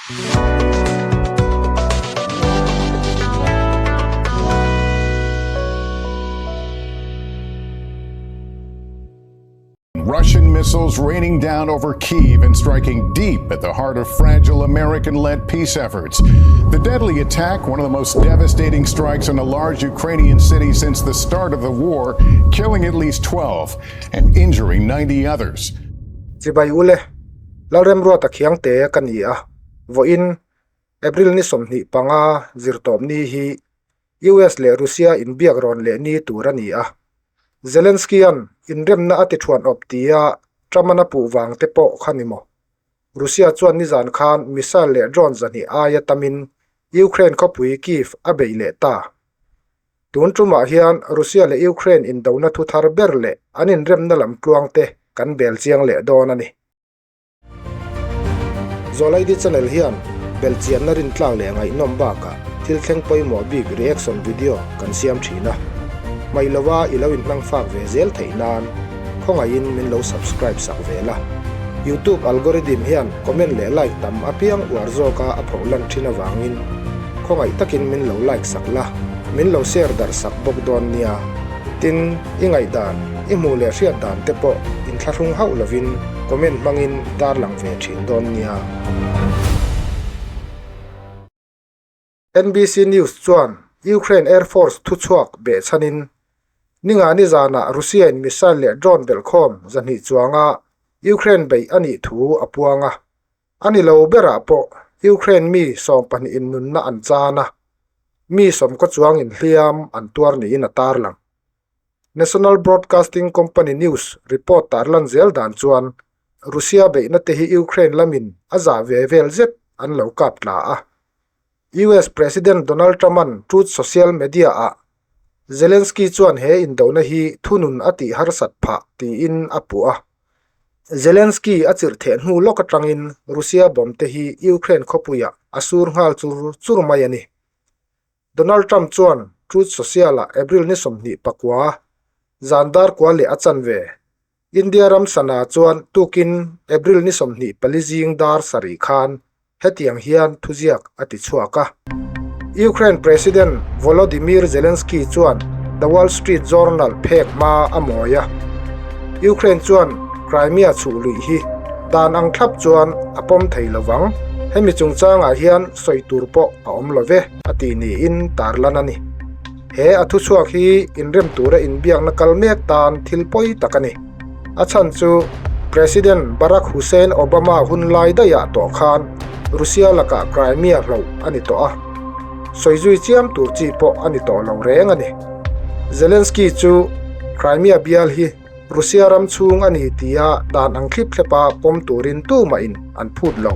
Russian missiles raining down over Kyiv and striking deep at the heart of fragile American-led peace efforts. The deadly attack, one of the most devastating strikes on a large Ukrainian city since the start of the war, killing at least 12 and injuring 90 others. Chibai ule, Lalremruata Khiangte ka ni a, vawiin April ni 25 zirtawpni hi US leh Russia inbiak rawn leh ni tur a ni a, Zelensky-a'n inremna a ti thuan awp tia Trump-an a puh vang te pawh kha ni maw? Russia chuan nizan khan missile leh drone 200 aia tamin Ukraine khawpui Kyiv a bei leh ta. Tun tumah hian Russia leh Ukraine indona thu thar ber leh an inremna lam tluang te kan bel chiang leh dawn a ni. Zawlaidi channel hian belhchianna rintlak leh ngaihnawm bakah thil thleng pawimawh bik reaction video kan siam thin a. Hmaih lova i lo inhmang fak ve zel theih nan khawngaihin min lo subscribe sak ve la. Youtube algorithm hian comment leh like tam apiang uar zawka a phoh lan thin avangin khawngaih takin min lo like sak la, min lo share darh sak bawk dawn nia. Tin, i ngaihdan, i hmuh leh hriat dan te pawh inthlahrung hauh lovin Comment hmangin tarlang ve thin dawn nia. NBC News chuan Ukraine Air Force thuchhuak behchhanin Ningani zanah Russia-in missile leh drone belhkhawm 200 chuanga Ukraine beih a nih thu a puang a. A ni lo berah pawh Ukraine mi 20 in nunna an chan a, mi 90 chuangin hliam an tuar niin a tarlang. National Broadcasting Company News report tarlan zel dan chuan Russia beihna te hi Ukraine lamin a zah ve vel zet an lo kap tla a. US President Donald Trump-a'n Truth Social Media-ah Zelensky chuan he indona hi thunun a tih harsat phah tiin a puh a. Zelensky a chirh theh hnu lawk atangin Russia bomb te hi Ukraine khawpuiah a sur nghal chur chur mai a ni. Donald Trump chuan Truth Social-ah April ni 29, zan dar kua leh a chanve, India ram sana chuan tukin April ni 24 zing dar sarih khan hetiang hian thuziak a ti chhuak a. Ukraine President Volodymyr Zelensky chuan The Wall Street Journal phek hma a mawi a. Ukraine chuan Crimea chhuh luih hi dan ang thlap chuan a pawm thei lovang. Hemi chungchangah hian sawi tur pawh a awm lo ve a tih niin tarlan a ni. He a thuchhuak hi inrem tura inbiakna kal mek tan thil pawi tak a ni. A chhan chu President Barack Hussein Obama hun lai daihah tawh khan Russia lakah Crimea hloh a ni tawh a, sawizui chiam tur chi pawh a ni tawh lo reng a ni. Zelensky chu Crimea bial hi Russia ram chhung a ni tia dan ang thlip thlepa pawm turin tumahin an phut lo.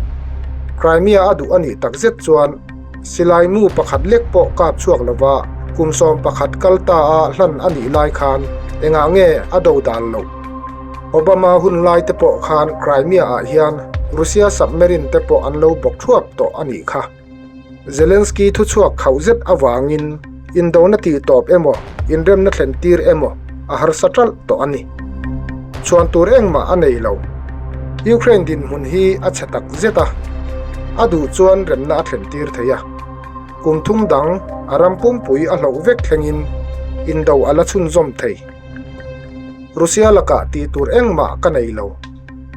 Crimea a duh a nih takzet chuan silai mu pakhat lek pawh kap chhuak lova kum 11 kal ta a hlan a nih lai khan engah nge a do dan loh? Obama hun lai te pawh khan Crimea ah hian Russia submarine te pawh an lo bawk thuap tawh a nih kha. Zelensky thuchhuak khauh zet avangin indona tihtawp emaw, inremna thlen tir emaw a harsa ṭalh tawh a ni. Chhuan tur engmah a nei lo. Ukraine dinhmun hi a chhe tak zet a, a duh chuan remna a thlen tir thei a. Kum thum dang a ram pumpui a hloh vek thlengin indo a la chhunzawm thei. Russia lakah tih tur engmah ka nei lo.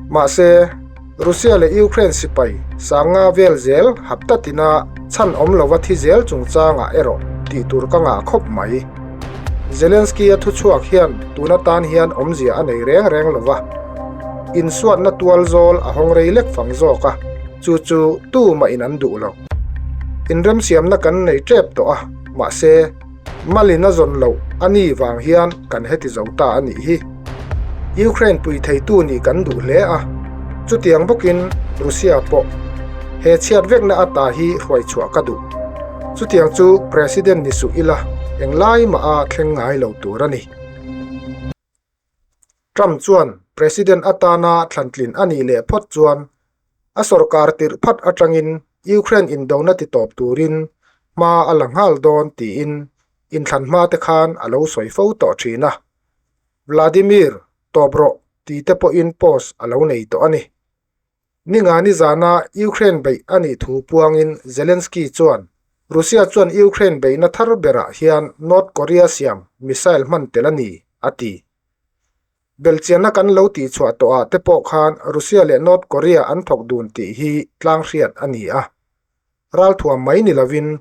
Mahse. Russia leh Ukraine sipai sanga vel zel hapta tina chhan awm lova thi zel chungchangah erawh tih tur ka ngah khawp mai. Zelensky-a thuchhuak hian tuna tan hian awmzia a nei reng reng lova, insuatna tual zawl a hawng rei lek fang zawk a, chu chu tumah in an duh lo. Inremsiamna kan nei tep tawh a, mahse, malin a zawn loh a ni vang hian kan heti zo ta a nih hi. Ukraine pui theitu nih kan duh hle a, chutiang bawkin Russia pawh he chhiat vekna ata hi hruai chhuah ka duh. Chutiang chu President ni suh ila englai mah a thleng ngai lo tur a ni. Trump chuan President atana thlantlin a nih leh phawt chuan a sorkar tirh phat atangin Ukraine indona titawp turin hma a la nghal dawn tiin inthlan hma te khan a lo sawi fo tawh thin a. Vladimir, tawp rawh tih te pawhin post a lo nei tawh a ni. Ningani zana Ukraine beih a nih thu puangin Zelensky chuan Russia chuan Ukraine beihna thar berah hian North Korea siam missile hman tel a ni, a ti. Belchianna kan lo tihchhuah tawhah te pawh khan Russia leh North Korea an thawk dun tih hi tlang hriat a ni a. Ralthuam mai ni lovin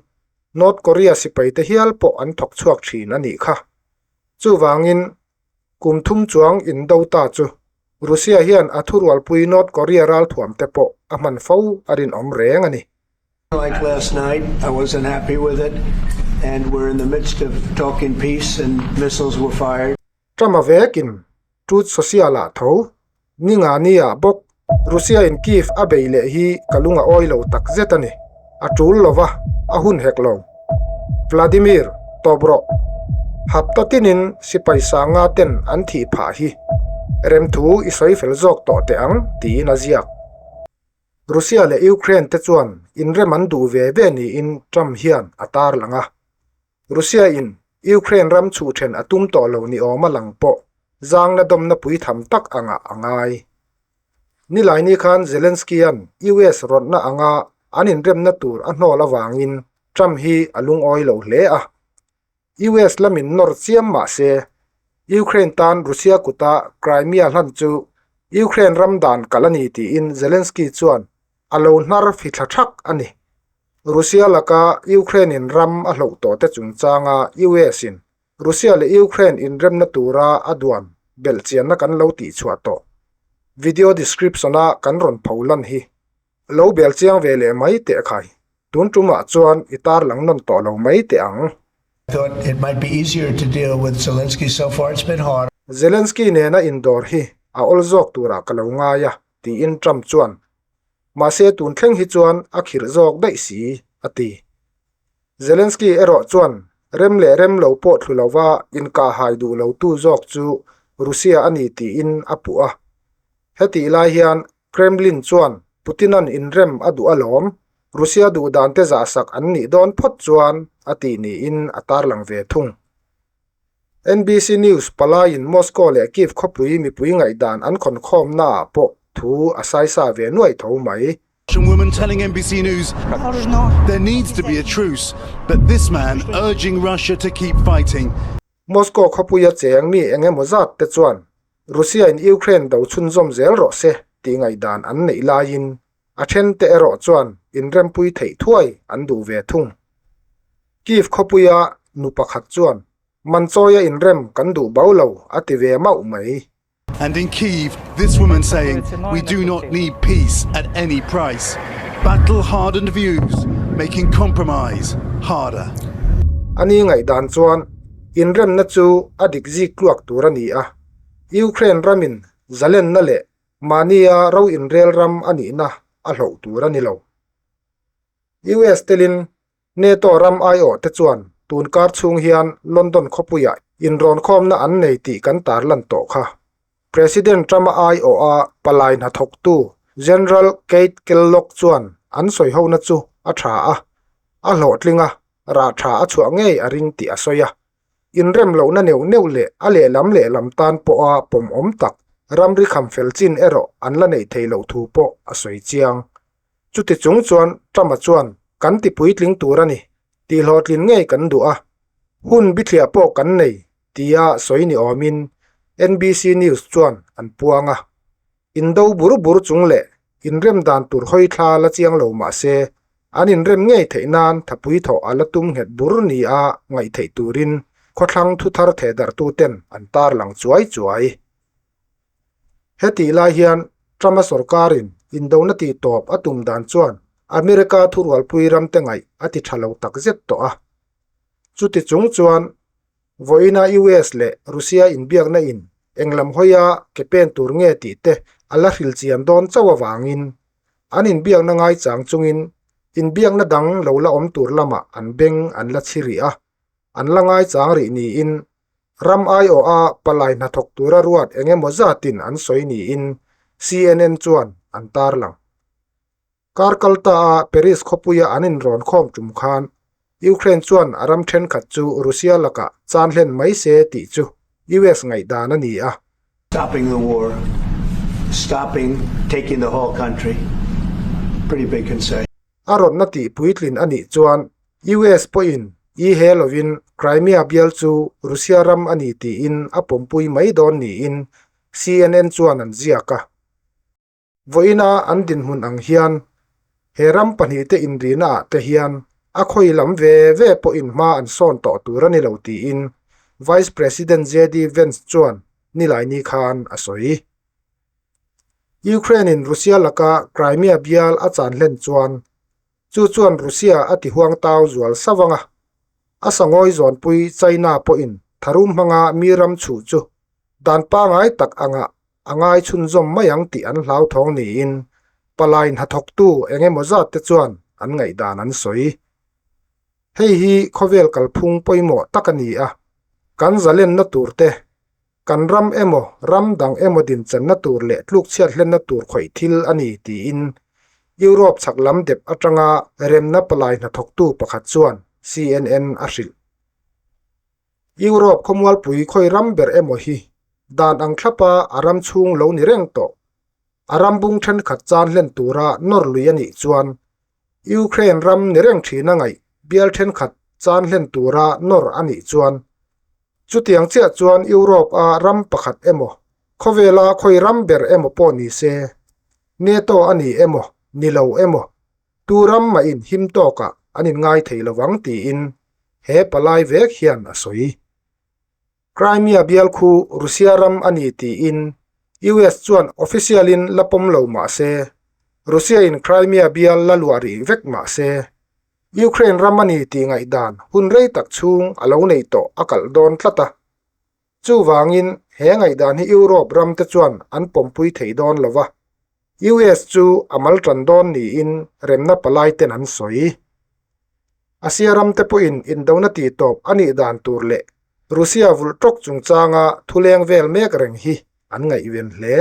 North Korea sipaite hial pawh an thawk chhuak thin a nih kha. Chuvangin kum thum chuang indo ta chu Russia hian a thurualpui North Korea ralthuam te pawh a hman fo a rinawm reng a ni. Like last night, I wasn't happy with it and we're in the midst of talking peace and missiles were fired. Trump-a vekin Truth Social-ah tho ni nga nia bawk Russia-in Kyiv a bei leh hi ka lung a awi lo tak zet a ni. A tul lova, a hun hek lo. Vladimir, tawp rawh. Hapta tinin sipai sanga ten an thih phah hi. Remthu i sawi fel zawk tawh teh ang, tiin a ziak. Russia leh Ukraine te chuan inrem an duh ve ve niin Trump hian a tarlang a. Russia in Ukraine ram chhuhthen a tum tawh lo ni awm a lang pawh zangna dawmna pui tham tak angah a ngai. Nilaini khan Zelensky-a'n US rawtna anga an inremna tur a hnawl avangin Trump hi a lungawi lo hle a. US lamin nawr chiam mah se, Ukraine tan Russia kuta Crimea hlan chu Ukraine ram dan kalh a ni tiin Zelensky chuan a lo hnar fithla thak a ni. Russia laka Ukraine-in ram a hloh tawhte chungchanga US-in Russia leh Ukraine inremna tura a duan belhchianna kan lo tihchhuah tawh video description-a kan rawn pho lan hi lo belchiang ve leh mai teh khai. Tun tumah chuan i tarlang nawn tawh lo mai teh ang. Thought it might be easier to deal with Zelensky so far it's been hard. Zelensky nena indawr hi a awl zawk turah ka lo ngai a, tiin Trump chuan Mahse tun thleng hi chuan a khirh zawk daih si, a ti. Zelensky erawh chuan rem leh rem lo pawh thlu lova inkahhai duh lotu zawk chu Russia a ni tiin a puh a. Hetih lai hian Kremlin chuan Putin-a'n inrem a duh alawm, Russia duh dante zahsak an nih dawn phawt chuan a tih niin a tarlang ve thung. NBC News palaiin Moscow leh Kyiv khawpui mipui ngaihdan an khawnkhawmnaah pawh thu a saisa ve nuai tho mai. Russian woman telling NBC News there needs to be a truce, but this man urging Russia to keep fighting. Moscow khawpuia cheng mi eng emaw zat te chuan Russia-in Ukraine do chhunzawm zel rawh se tih ngaihdan an neih laiin a then te erawh chuan inrempui theih thuai an duh ve thung. Kyiv khawpuia nu pakhat chuan Manchawia inrem kan duh bo lo a ti ve mauh mai. And in Kyiv, this woman saying, We do not need peace at any price. Battle-hardened views making compromise harder. Ani ngaihdan chuan inremna chu a dik zik tluak tur a ni a, Ukraine ramin zalenna leh mahnia ro inrel ram a nihna a hloh tur a ni lo. US telin NATO ram aiawh te chuan tun kar chhung hian London khawpuiah inrawnkhawmna an nei tih kan tarlan tawh kha. President Trump-a aiawha palai hnathawktu General Keith Kellogg chuan an sawihona chu a tha a, a hlawhtling a, rah tha a chhuah ngei a ring tih a sawi a. Inrem lohna neuh neuh leh a lehlam lehlam tan pawha pawmawm tak ramri kham fel chin erawh an la neih theih loh thu pawh a sawi chiang. Chuti chung chuan Trump-a chuan kan ti puitling tur a ni, tihhlawhtlin ngei kan duh a, hun bithliah pawh kan nei tia sawi ni awmin NBC News chuan an puang a. Indo bur bur chung leh inrem dan tur hawi thla la chiang lo mah se, an inrem ngei theih nan thapui thawh a la tum nghet bur nia ngaih theih turin khawthlang thuthar thehdarhtuten an tarlang chuai chuai. Hetih lai hian Trump-a sorkarin indona tih tawp a tum dan chuan America thurualpui ramte ngaih a ti tha lo tak zet tawh a. Chuti chung chuan vawiina US leh Russia inbiakna in eng lam hawia ke pen tur nge tih te a la hril chian dawn chauh avangin an inbiakna ngaichang chungin inbiakna dang lo la awm tur lamah an beng an la chhi rih a, an la ngaichang rih niin Ram aiawha palai hnathawk tura ruat eng emaw zatin an sawi niin CNN chuan an tarlang. Kar kalta-a Paris khawpuia an inrawn khawm tum khan Ukraine chuan a ram thenkhat chu Russia lakah chan hlen mai se tih chu US ngaihdan a ni a. Stopping the war. Stopping taking the whole country, pretty big concession. A rawtna tih puitlin a nih chuan US pawhin i he lovin Crimea bial chu Russia ram a ni tiin a pawmpui mai dawn niin CNN chuan an ziak a. Vawiina an dinhmun ang hian he ram pahnihte inrina ah te hian a khawi lam ve ve pawhin hma an sawn tawh tur a ni lo tiin Vice President JD Vance chuan Nilaini khan a sawi. Ukraine-in Russia laka Crimea bial a chan hlen chuan chu chuan Russia a ti huang tau zual sa vang a, a sangawi zawnpui China pawhin tharum hmanga mi ram chhuh chu dan pangai tak anga a ngai chhunzawm mai ang tih an hlauthawng niin palai hnathawktu eng emaw zat te chuan an ngaihdan an sawi. Hei hi khawvel kalphung pawimawh tak a ni a, kan zalenna tur te, kan ram emaw ram dang emaw dinchanna tur leh tlukchhiat hlenna tur khawih thil a ni tiin Europe chhak lam dep atanga remna palai hnathawktu pakhat chuan CNN a hrilh. Europe khawmualpui khawi ram ber emaw hi dan ang thlapa a ram chhung lo ni reng tawh. A ram bung thenkhat chan hlen tura nawr lui a nih chuan Ukraine ram ni reng thin a ngaih bial thenkhat chan hlen tura nawr a nih chuan chutiang chiah chuan Europe a ram pakhat emaw khawvela khawi ram ber emaw pawh ni se NATO a ni emaw ni lo emaw tu ram mah in him tawkah an inngai thei lovang tiin he palai vek hian a sawi. Crimea bial khu Russia ram a ni tiin US chuan official in la pawm lo mah se, Russia in Crimea bial la luah rih vek mah se, Ukraine ram a ni tih ngaihdan hun rei tak chhung a lo neih tawh a kalh dawn tlat a. Chuvangin he ngaihdan hi Europe ram te chuan an pawmpui thei dawn lo va, US chu a mal tan dawn niin remna palai ten an sawi. Asia ram te pawhin indona tih tawp a nih dan tur leh Russia vulh tawk chungchanga thuleng vel mek reng hi an ngaihven hle.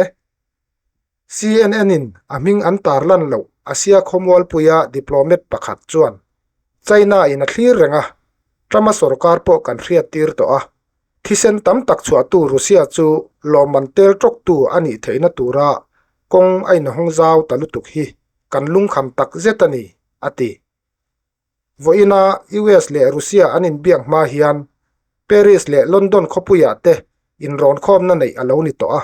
CNN-in a hming an tarlan loh Asia khawmualpuia diplomat pakhat chuan, China-in a thlir reng a, Trump-a sorkar pawh kan hriattir tawh a, thisen tam tak chhuahtu Russia chu lawmman tel tawktu a nih theihna tura kawng a inhawng zau ta lutuk hi kan lungkham tak zet a ni, a ti. Vawiina US leh Russia an inbiak hma hian Paris leh London khawpuiah te inrawnkhawmna neih a lo ni tawh a.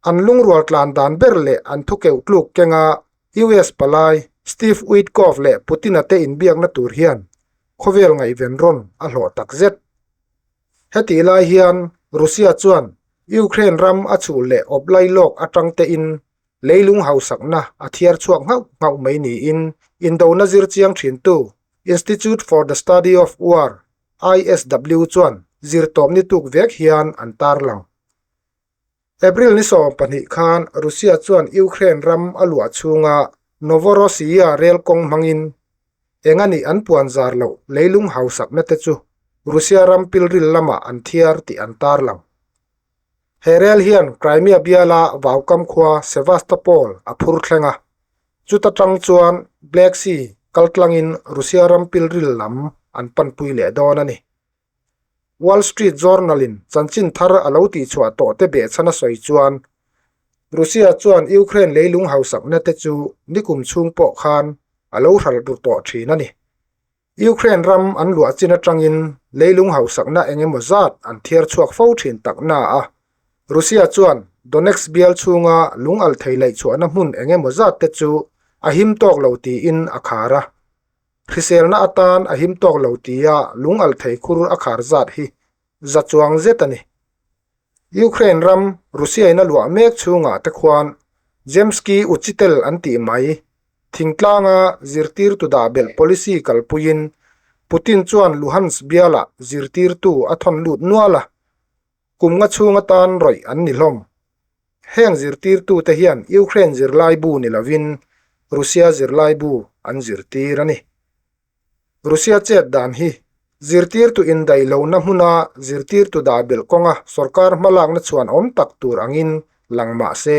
An lungrual tlan dan ber leh an thukeuh tluk kenga US palai Steve Witkoff leh Putin-a te inbiakna tur hian khawvel ngaihven rawn a hlawh tak zet. Hetih lai hian Russia chuan Ukraine ram a chhuh leh awp lailawk atang tein leilung hausakna a thiar chhuak nghauh nghauh mai niin indona zir chiang thintu Institute for the Study of War, ISW, chuan zirtawpni tuk vek hian an tarlang. April ni 12 khan Russia chuan Ukraine ram a luah chhunga Novorossiya rel kawng hmangin eng a nih an puan zar loh leilung hausakna te chu Russia ram pilril lamah an thiar tih an tarlang. He rel hian Crimea biala vaukam khua Sevastopol a phur thleng a, chuta tang chuan Black Sea kaltlangin Russia ram pilril lam an panpui leh dawn a ni. Wall Street Journal-in chanchin thar a lo tihchhuah tawh te behchhan a sawi chuan Russia chuan Ukraine leilung hausakna te chu nikum chhung pawh khan a lo hral ru tawh thin a ni. Ukraine ram an luah chin atangin leilung hausakna eng emaw zat an thiar chhuak fo thin tak na a, Russia chuan Donetsk bial chhunga lung al thei laih chhuahna hmun eng emaw zat te chu a him tawk lo tiin a khar a. Hriselna atan a him tawk lo tia lung al thei khur a khar zat hi za chuang zet a ni. Ukraine ram Russia-in a luah mek chhungah te khuan Zemsky Uchitel an tih mai thingtlanga zirtirtu dah belh policy kalpuiin Putin chuan Luhansk bialah zirtirtu a thawn lut nual a, kum nga chhung atan rawih an ni hlawm. Heng zirtirtute hian Ukraine zirlaibu ni lovin Russia zirlaibu an zirtir a ni. Russia chet dan hi zirtirtu indaih lohna hmuna zirtirtu dah belh kawnga sorkar hmalakna chhuan awm tak tur angin lang mah se,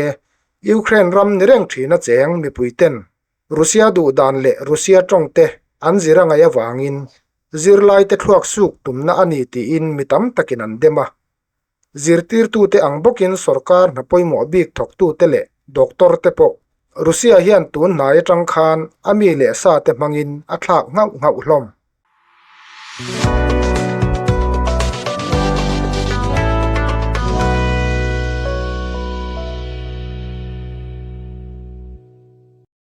Ukraine ram ni reng thina cheng mipuiten Russia duh dan leh Russia tawngte an zir a ngaih avangin zirlaite thluak suk tumna a ni tiin mi tam takin an dem a. Zirtirtute ang bawkin sorkar hna pawimawh bik thawktute leh Doctor te pawh Russia hian tun hnai atang khan a mi leh sa te hmangin a thlak nghauh nghauh hlawm.